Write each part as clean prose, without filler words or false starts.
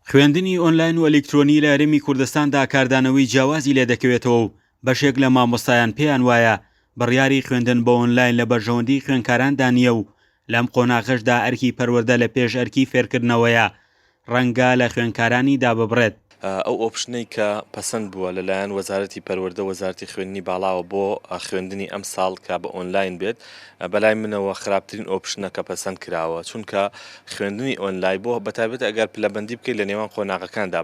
خوێندنی ئۆنلاین و ئەلیکترۆنی لە هەرێمی کوردستاندا کاردانەوەی جیاوازی لێدەکەوێتەوە و بەشێک لە مامۆستایان پێیان وایە بڕیاری خوێندن بە ئۆنلاین لە بەرژەوەندی خوێندکاراندا نییە و لەم قۆناغەشدا ئەرکی پەروەردە لە پێش ئەرکی فێرکردنەوەیە ڕەنگە لە خوێندکارانی داببڕێت. ئەو option ەی کە پەسەند بووە لەلایەن وەزارەتی پەروەردە و وەزارەتی خوێندنی باڵاوە بۆ خوێندنی ئەمساڵ کە بە ئۆنلاین بێت بەلای منەوە خراپترین option ە کە پەسەند کراوە چونکە خوێندنی ئۆنلای بۆ بەتایبەت ئەگەر پلەبەندی بکەیت لە نێوان قۆناغەکاندا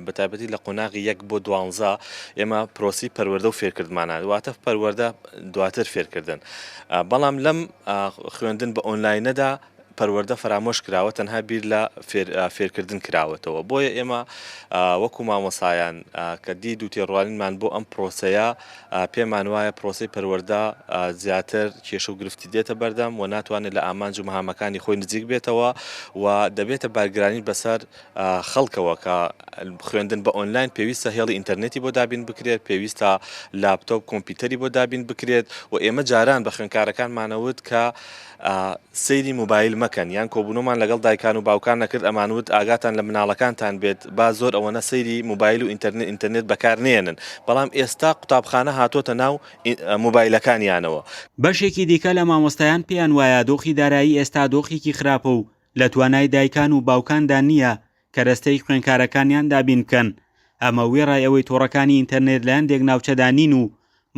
بەتایبەتی لە قۆناغی یەک بۆ دوانزە ئێمە پرۆسی پەروەردە و فێرکردمانە واتە پەروەردە دواتر فێرکردن بەڵام لەم خوێندن بە ئۆنلاینەدا پەروەردە فەرامۆش کراوە تەنها بیر لە فێرکردن کراوەتەوە بۆیە ئێمە وەکو مامۆسایان کە دید و تێڕوانینمان بۆ ئەم پرۆسەیە پێمان وایە پرۆسەی پەروەردە زیاتر کێشە و گرفتی دێتە بەردەم و ناتوانێت لە ئامانج و مەهامەکانی خۆی نزیک بێتەوە و دەبێتە بارگرانی بەسەر خەڵکەوە کە خوێندن بە ئۆنلاین پێویستە هێڵی ئینتەرنێتی بۆ دابین بکرێت، پێویستە لاپتۆپ، کۆمپیوتەری بۆ دابین بکرێت و ئێمە جاران بە خوێندکارەکانمانەوت کە سەیری مۆبایل مەکەن یان کۆبوونەوەمان لەگەڵ دایکان و باوکان نەکرد ئەمانوت ئاگاتان لە مناڵەکانتان بێت با زۆر ئەوەنە سەیری مۆبایل و ئینتەرنێت ئینتەرنێت بەکار نێنن بەڵام ئێستا قوتابخانە هاتۆتە ناو مۆبایلەکانیانەوە. بەشێکی دیکە لە مامۆستایان پێیان وایە دۆخی دارایی ئێستا دۆخێکی خراپە و لە توانای دایکان و باوکاندا نییە کەرەستەی خوێندکارەکانیان دابین بکەن، ئەمە وێڕای ئەوەی تۆڕەکانی ئینتەرنێت لە هەندێک ناوچەدا نین و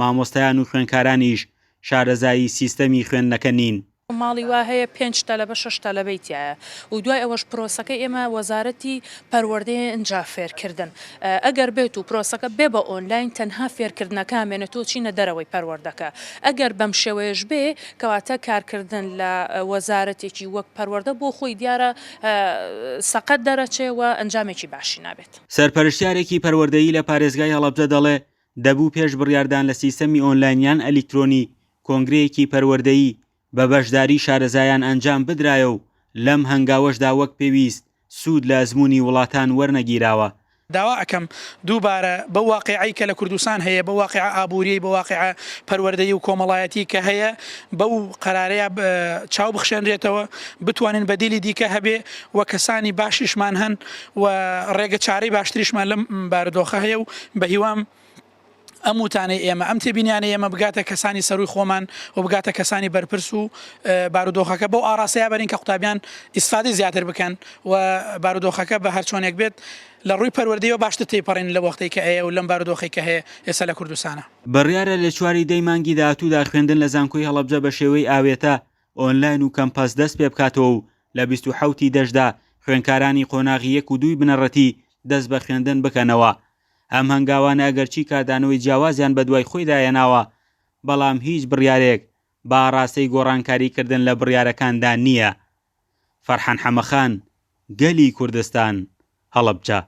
مامۆستایان و خوێندکارانیش شارەزایی سیستەمی خوێندنەکە نین. ماڵی وا هەیە پێنج تەلەبە شەش تەلەبەی تیایە و دوای ئەوەش پرۆسەکەی ئێمە وەزارەتی پەروەردەیە ئینجا فێرکردن ئەگەر بێت و پرۆسەکە بێ بە ئۆنلاین تەنها فێرکردنەکە ئەمێنێتەوە چینە دەرەوەی پەروەردەکە ئەگەر بەم شێوەیەش بێ کەواتە کارکردن لە وەزارەتێکی وەک پەروەردە بۆ خۆی دیارە سەقەت دەرەچێ و ئەنجامێکی باشی نابێت. سەرپەرشتیارێکی پەروەردەیی لە پارێزگای هەڵەبجە دەڵێ، دەبوو پێش بڕیاردان لە سیستەمی ئۆنلاین یان ئەلیکترۆنی کۆنگرەیەکی پەروەردەیی بە بەشداری شارەزایان ئەنجام بدرایە و لەم هەنگاوەشدا وەک پێویست سوود لە ئەزموونی وڵاتان وەرنەگیراوە. داوا ئەکەم دووبارە بەو واقیعەی کە لە کوردستان هەیە، بەو واقیعە ئابووریەی، بەو واقیعە پەروەردەیی و کۆمەڵایەتی کە هەیە، بەو قەرارەیا چاو بخشێنرێتەوە، بتوانین بەدیلی دیکە هەبێ و کەسانی باشیشمان هەن و ڕێگە چارەی باشتریشمان لەم بارودۆخە هەیە و بەهیوام ئەم وتانەی ئێمە، ئەم تێبینیانەی ئێمە بگاتە کەسانی سەرووی خۆمان و بگاتە کەسانی بەرپرس و بارودۆخەکە بەو ئاڕاستەیە بەرین کە قوتابیان ئیسفادەی زیاتر بکەن و بارودۆخەکە بە هەرچۆنێک بێت لە ڕووی پەروەردەیەوە باشتر تێیپەڕێنن لەو وەختەی کە هەیە و لەم بارودۆخەی کە هەیە ئێستا لە کوردستانا. بڕیارە لە چواری دەی مانگی داهاتوودا خوێندن لە زانکۆی هەڵەبجە بە شێوەی ئاوێتە، ئۆنلاین و کەمپەس دەست پێبکاتەوە و لە 27 ی دەشدا خوێندکارانی قۆناغی یەک و دووی بنەڕەتی دەست بە خوێندن بکەنەوە. ئەم هەنگاوانە ئەگەرچی کاردانەوەی جیاوازیان بەدوای خۆیدا هێناوە، بەڵام هیچ بڕیارێک بە ئاڕاستەی گۆڕانکاری کردن لە بڕیارەکاندا نییە. فەرحان حەمەخان، گەلی کوردستان، هەڵەبجە.